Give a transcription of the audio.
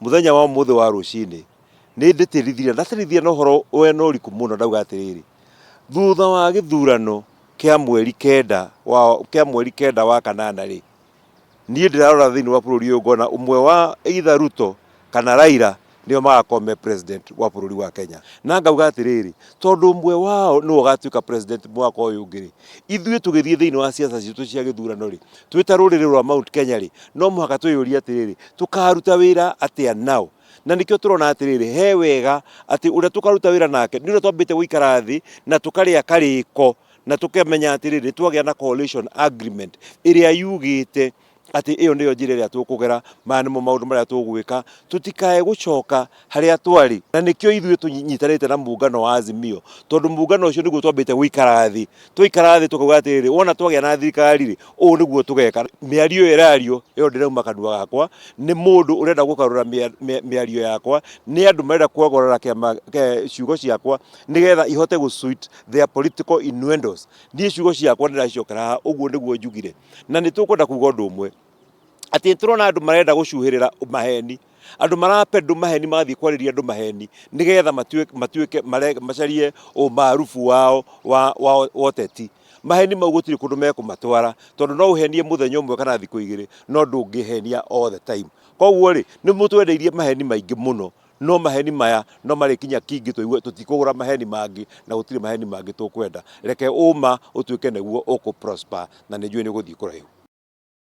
Mũthenya wa ũmũthĩ wa rũcinĩ nĩ ndĩtĩrithirie, ndatĩrithirie na ũhoro wena ũriku mũno ndauga atĩrĩrĩ, thutha wa gĩthurano kĩa mweri kenda wa, kĩa mweri kenda wa kanana rĩ, Niĩ ndĩrarora thĩinĩ wa bũrũri ũyũ ngona ũmwe wa either Ruto kana Raila nĩo magakorwo me president wa bũrũri wa Kenya. Na ngauga atĩrĩrĩ, tondũ ũmwe wao nĩwe ũgatuĩka president mwaka ũyũ ũngĩ rĩ, ithuĩ tũgĩthiĩ thĩinĩ wa siasa citũ cia gĩthurano rĩ, twĩ ta rũrĩrĩ rwa Mount Kenya rĩ, no mũhaka twĩyũrie atĩrĩrĩ, tũkaruta wĩra atĩa nao? Na nĩkĩo tũrona atĩrĩrĩ, he wega atĩ ũrĩa tũkaruta wĩra nake nĩ ũrĩa twambĩte gũikara thĩ na tũkarĩa karĩko na tũkamenya atĩrĩrĩ, nĩ twagĩa na coalition agreement ĩrĩa yugĩte atĩ ĩyo nĩyo njĩra ĩrĩa tũkũgera, maya nĩmo maũndũ marĩa tũgwĩka, tũtikae gũcoka harĩa twarĩ. Na nĩkĩo ithuĩ tũnyitanĩte na mũngano wa Azimio, tondũ mũngano ũcio nĩguo twambĩte gũikara thĩ. Twaikara thĩ tũkauga atĩrĩrĩ, wona twagĩa na thirikari rĩ, ũũ nĩguo tũgeka. Mĩario ĩyo ĩrario, ĩyo ndĩrauma kanua gakwa, nĩ mũndũ ũrenda gũgarũra mĩario yakwa, nĩ andũ marenda kuongerera kĩama, ciugo ciakwa, nĩgetha ihote gũ suit their political innuendos. Niĩ ciugo ciakwa ndĩracicokera haha, ũguo nĩguo njugire. Na nĩ tũkwenda kuga ũndũ ũmwe, atĩ nĩ tũrona andũ marenda gũcuhĩrĩra maheni, andũ marapendũ maheni magathiĩ kwarĩria andũ maheni, nĩgetha matuĩke macarie ũmaarubu wao wa ũteti. Maheni mau gũtirĩ kũndũ mekũmatwara, tondũ no ũhenie mũthenya ũmwe kana thikũ igĩrĩ, no ndũngĩhenia all the time. Koguo rĩ, nĩ mũtwendeirie maheni maingĩ mũno, No maheni maya no marĩkinya kingi tũigue tũtikũgũra maheni mangĩ na gũtirĩ maheni mangĩ tũkwenda. Reke ũma ũtuĩke nĩguo ũkũ prosper na nĩ njũĩ nĩ ũgũthiĩ kũraihu.